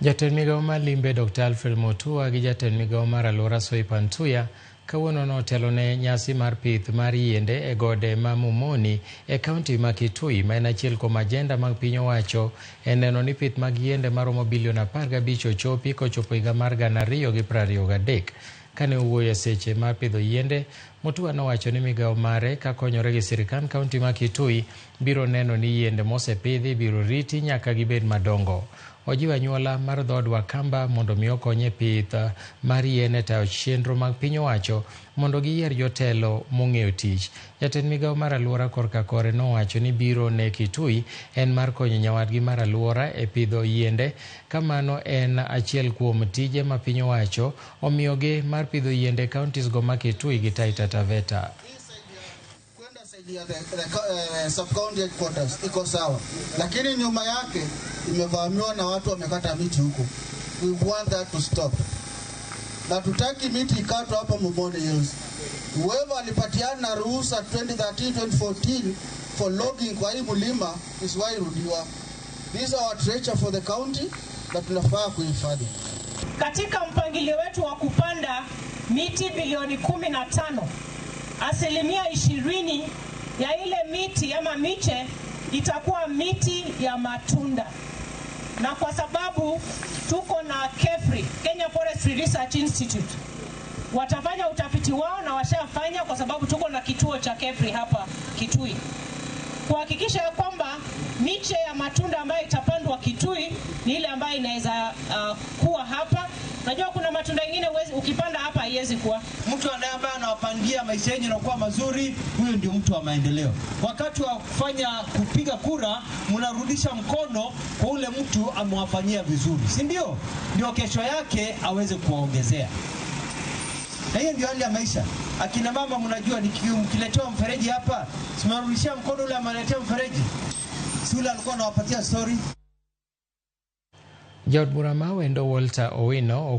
Jatend migao mar limbe Dr. Alfred Mutua gi jatend migao mar alwora Soipan Tuya kawuono notelo ne nyasi mar pith mar yiende e gode ma Mumoni e kaunti ma Kitui, ma en achiel kuom ajenda mag piny owacho e neno ni pith mag yiende maromo bilion 15 ochopi kochopo higa mar 2023. Kane owuoyo e seche mar pidho yiende, Mutua nowacho ni migao mare kakonyore gi sirikand kaunti ma Kitui biro neno ni yiende mosepidhi biro riti nyaka gibed madongo. Ojiwo anyuola mar dhood Wakamba mondo mi okony e pith mar yien e tayo chenro mag piny owacho mondo giyier jotelo mong'eyo tich. Jatend migao mar alwora korka kore nowacho ni biro ne Kitui en mar konyo nyawadgi mar alwora e pidho yiende ka mano en achiel kuom tije ma piny owacho omiyogi mar pidho yiende e counties go ma Kitui gi Taita Taveta. The sub-county headquarters iko sawa, lakini nyuma yake imevamiwa na watu wamekata miti huko. We want that to stop. Na tutaki miti ikatwe hapa Mumoni Hills. Whoever alipatiana ruhusa 2013 2014 for logging kwa hii mlima isiwahi rudiwa. This is our treasure for the county na tunafaa kuhifadhi. Katika mpangilio wetu wa kupanda miti bilioni 15, 20% ya ile miti ama miche itakuwa miti ya matunda, na kwa sababu tuko na KEFRI, Kenya Forestry Research Institute, watafanya utafiti wao na washafanya, kwa sababu tuko na kituo cha KEFRI hapa Kitui, kuhakikisha ya kwamba miche ya matunda ambayo itapandwa Kitui ni ile ambayo inaweza kuwa hapa. Najua kuna matunda mengine ukipanda hapa haiwezi kuwa. Mtu ambaye anawapangia maisha yenu yanakuwa mazuri, huyo ndio mtu wa maendeleo. Wakati wa kufanya kupiga kura, mnarudisha mkono kwa ule mtu amewafanyia vizuri, si ndio? Ndio kesho yake aweze kuwaongezea. Na hiyo ndio hali ya maisha. Akina mama, mnajua mkiletewa mfereji hapa, simnarudishia mkono ule ameletea mfereji. Si ule alikuwa anawapatia story. Jaod bura ma Wendo Walter Owino okwayo